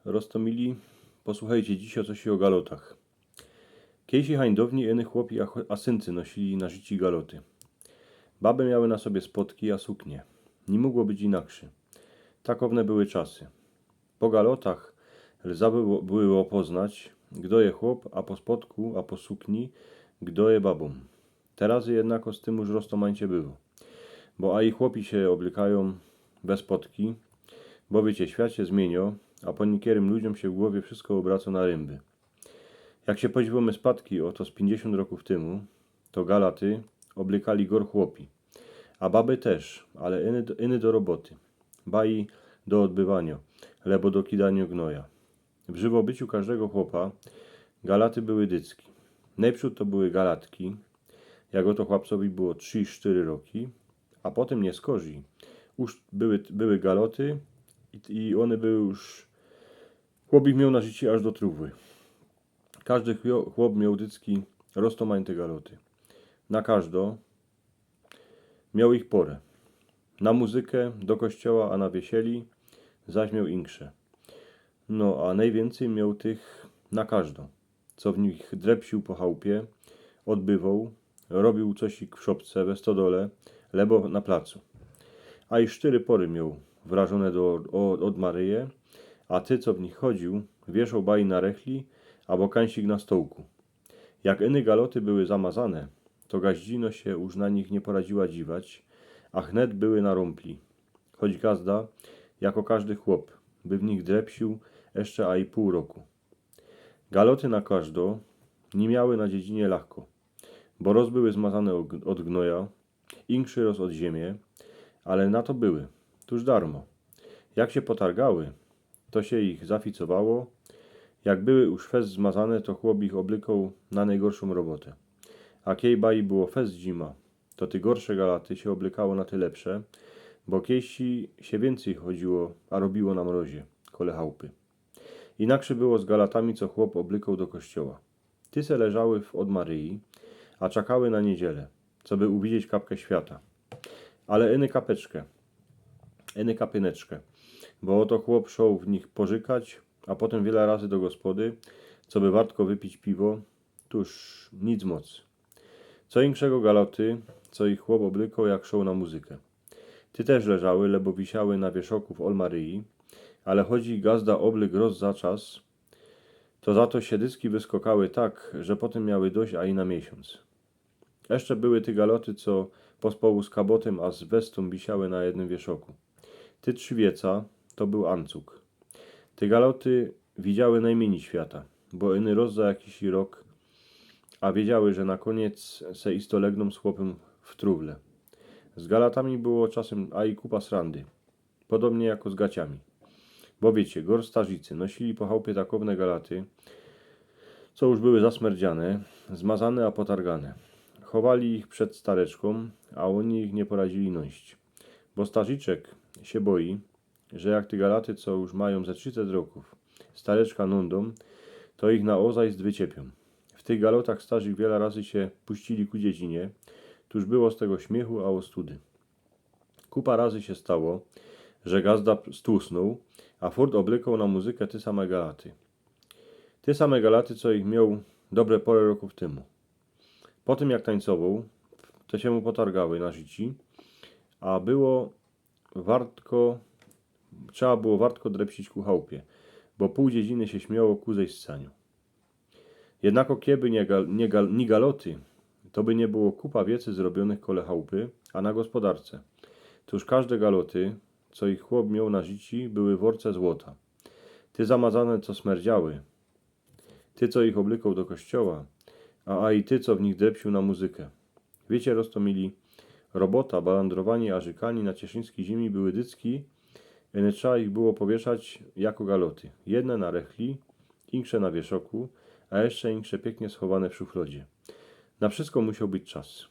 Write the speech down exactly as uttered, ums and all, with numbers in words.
Roztōmili, posłuchejcie dzisiŏ coś ô galotach. Kejsi hań downi iny chłopi a, a syncy nosili na życi galoty. Baby miały na sobie spodki a suknie. Niy mogło być inakszy. Tak ôwne były czasy. Po galotach lza było, było poznać, gdo je chłop, a po spodku, a po sukni, gdo je babōm. Teroz jednako z tym już roztōmańcie było. Bo a i chłopi sie ôblykajōm bez spodki, bo wiycie, świat sie zmiynio, a po niykerym ludziōm sie w głowie wszystko ôbraco na rymby. Jak sie podziwōmy spadki ô to z piyńćdziesiōnt rokōw tymu, to galaty ôblykali gŏr chłopi. A baby tyż, ale iny, iny do roboty. Ba i do ôdbywaniŏ, lebo do kidanio gnoja. W żywobyciu kożdego chłopa galaty były dycki. Nojprzōd to były galatki, jak ôto chłopcowi było trzi, sztyry roki, a potym niyskorzij już były, były galoty i, i ône były już, chłop ich mioł na życi aż do trōwy. Kożdy chłop mioł dycki roztōmańte galoty. Na kożdo mioł ich pŏrã. Na muzyka, do kościoła, a na wiesieli zaś mioł insze. No, a nojwiyncyj mioł tych na kożdo, co w nich drepsiōł po chałpie, ôdbywoł, robiōł coś w szopce, we stodole, lebo na placu. A i sztyry pŏry mioł wrażōne do, ô, ôd Maryje, a ty, co w nich chodziōł, wieszoł ba i na rechli, abo kańsik na stołku. Jak iny galoty były zamazane, to gaździno sie już na nich niy poradziła dziwać, a chnet były na rōmpli. Choć gazda, jako kożdy chłop, by w nich drepsiōł jeszcze a i pōł roku. Galoty na kożdo niy miały na dziedzinie lachko, bo roz były zmazane ôd, ôd gnoja, inszy roz ôd ziymie, ale na to były, tuż darmo. Jak sie potargały, to sie ich zaficowało. Jak były już fest zmazane, to chłop ich ôblykoł na nojgorszōm robotã. A kej ba i było fest zima, to te gorsze galaty sie ôblykało na te lepsze, bo kejsi sie wiyncyj chodziło, a robiło na mrozie, kole chałpy. Inakszy było z galatami, co chłop ôblykoł do kościoła. Te se leżały w, ôd Maryji, a czekały na niydziele, coby uwidzieć kapka świata. Ale iny kapeczka, iny kapyneczka, bo ô to chłop szoł w nich porzykać, a potym wiela razy do gospody, coby wartko wypić piwo, tuż nic moc. Co inkszego galoty, co ich chłop ôblykoł, jak szoł na muzyka. Te tyż leżały, lebo wisiały na wieszoku w ôl Maryji, ale choć ich gazda ôblykł roz za czas, to za to sie dycki wyskokały tak, że potym miały dość a i na miesiōnc. Jeszcze były te galoty, co pospołu z kabotym a z westōm wisiały na jednym wieszoku. Te trzi wieca to bōł ancug. Te galoty widziały nojmyni świata, bo iny roz za jakiś rok, a wiedziały, że na kōniec se isto legnōm z chłopym w trōwle. Z galatami było czasym a i kupa srandy. Podobnie jako z gaciami. Bo wiycie, gŏr starzicy nosili po chałpie takowne galaty, co już były zasmerdziane, zmazane a potargane. Chowali ich przed stareczkōm, a ôni ich niy poradzili nojść. Bo starziczek sie boi, że jak te galaty, co już majōm ze trzyset rokōw, stareczka nōndōm, to ich na ôzajst wyciepiōm. W tych galotach starzik wiela razy sie puścili ku dziedzinie, tuż było z tego śmiychu a ôstudy. Kupa razy sie stało, że gazda stłusnōł, a furt ôblykoł na muzyka te same galaty. Te same galaty, co ich mioł dobre pŏrã rokōw tymu. Potym jak tańcowoł, te sie mu potargały na życi, a było wartko, trzeba było wartko drepsić ku chałpie, bo pōł dziedziny sie śmiało ku zejscaniu. Jednako keby niy gal-, niy gal-, niy galoty, to by niy było kupa wiecy zrobiōnych kole chałpy, a na gospodarce. Tuż kożde galoty, co ich chłop mioł na życi, były worce złota. Te zamazane, co smerdziały, te, co ich ôblykoł do kościoła, a, a i te, co w nich drepsiōł na muzyka. Wiycie, roztōmili, robota, balandrowaniy a rzykaniy na cieszyńskij ziymi były dycki, iny trzeba ich było powieszać jako galoty. Jedne na rechli, insze na wieszoku, a jeszcze insze piyknie schowane w szuflodzie. Na wszystko musioł być czas.